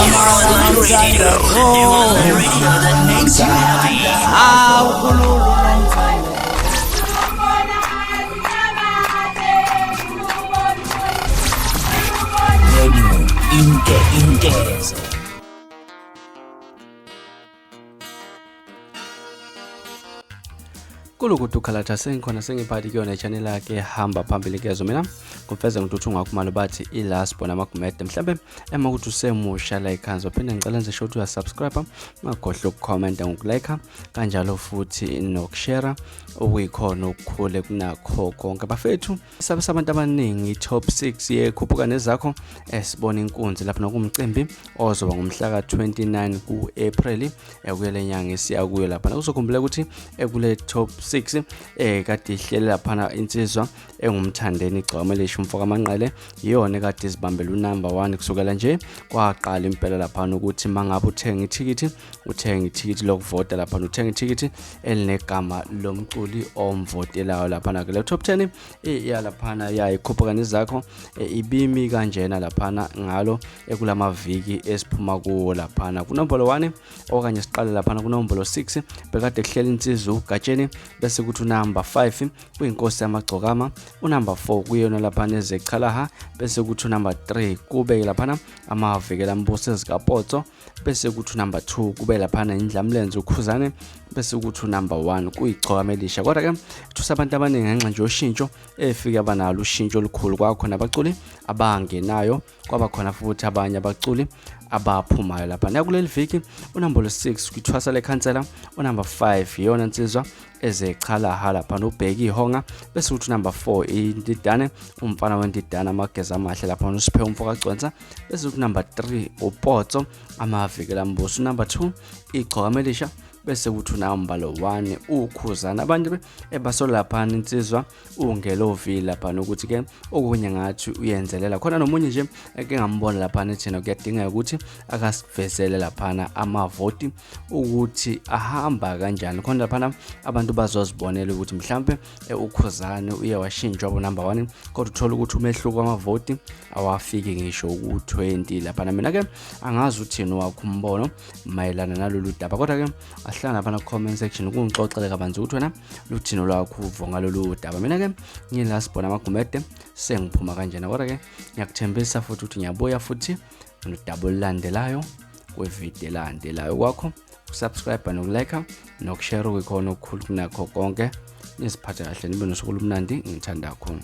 Online radio. The new online radio that makes you happy. Hawu khululu nomthandazo. Radio Inke Inkezo. Kulukudu khalatha sengikhona sengiphathi kuyona i-channel yakhe hamba phambili kezo mina kumfeze ngintuthu ngakhumalo bathi ilasbo namagumede mhlambe ema ukuthi usemusha la ikhanzo phinde ngicela nje ukuthi uyasubscribe ungakhohlwa ukukhomenta ngokulike kanjalo futhi nokushare okuyikhona okukhule kunakho konke bafethu sabe sabantu abaningi top 6 yekhuphuka nezakho esibona inkunzi lapha nokumcimbi ozoba ngomhla ka-29 ku-April kule nyanga esiya kuyo lapha kuzokhumbula ukuthi kule top 6 kade ihlele laphana insizwa engumthandeni igcwama elisha umfo kamanqele iyona ekade izibambela unumber 1 kusukela nje kwaqala impela laphana ukuthi mangabe uthenga ithikithi uthenga ithikithi lokuvota laphana uthenga ithikithi elinegama lomculi omvotelayo laphana ke le top 10 iyalaphana yayikhuphuka nezakho ibimi kanjena laphana ngalo ekulamaviki esiphuma kuwo laphana kunombolo 1 okanye siqale laphana kunombolo 6 bekade kuhlela insizwa ugatsheni bese kuthi unumber 5 kuyinkosi yamagcokama unumber 4 kuyona laphana ezechalaha bese kuthi unumber 3 kube laphana amavikela mbuso ezikapotso bese kuthi unumber 2 kube laphana indlamlenze ukhuzane bese kuthi unumber 1 kuyigcokama elisha kodwa ke thusa abantu abaningi ngenxa nje yoshintsho efike abanalo ushintsho olukhulu kwakhona abaculi abangenayo kwaba khona futhi abanye abaculi abaphumayo lapha nakuleli viki unumber 6 kwithwasa lekhansela unumber 5 iyona nsizwa ezechalaha lapha nobheki ihonga bese kuthi unumber 4 intidane umfana wentidane amageza amahle lapha usiphe umfo kagcwensa bese kuthi number 3 upotso amavikela mbuso number 2 igcokama elisha bese kuthi unamba lo 1 ukhuzana abantu ebasola laphana insizwa ungelovi laphana ukuthi ke okunye ngathi uyenzelela khona nomunye nje eke ngambona laphana ethina kuyadingeka ukuthi akasivezele laphana amavoti ukuthi ahamba kanjani khona laphana abantu bazozibonela ukuthi mhlampe ukhuzane uye washintshwa bo number 1 kodwa uthola ukuthi umehluko wamavoti awafiki ngisho ku-20 laphana mina ke angazi uthini wakho umbono mayelana nalolu daba kodwa ke ahlala laphana ku-comment section ukungixoxele kabanzi ukuthi wena luthini olwakho uvo ngalolu daba mina ke ngila sibona amagumede sengiphuma kanjena kodwa ke ngiyakuthembisa futhi ukuthi ngiyabuya futhi nodaba olulandelayo kwevidiyo elandelayo kwakho usubscribe nokulike nokushare okuyikhona okukhulu kunakho konke niziphathe kahle nibe nosuku olumnandi ngithanda kakhulu.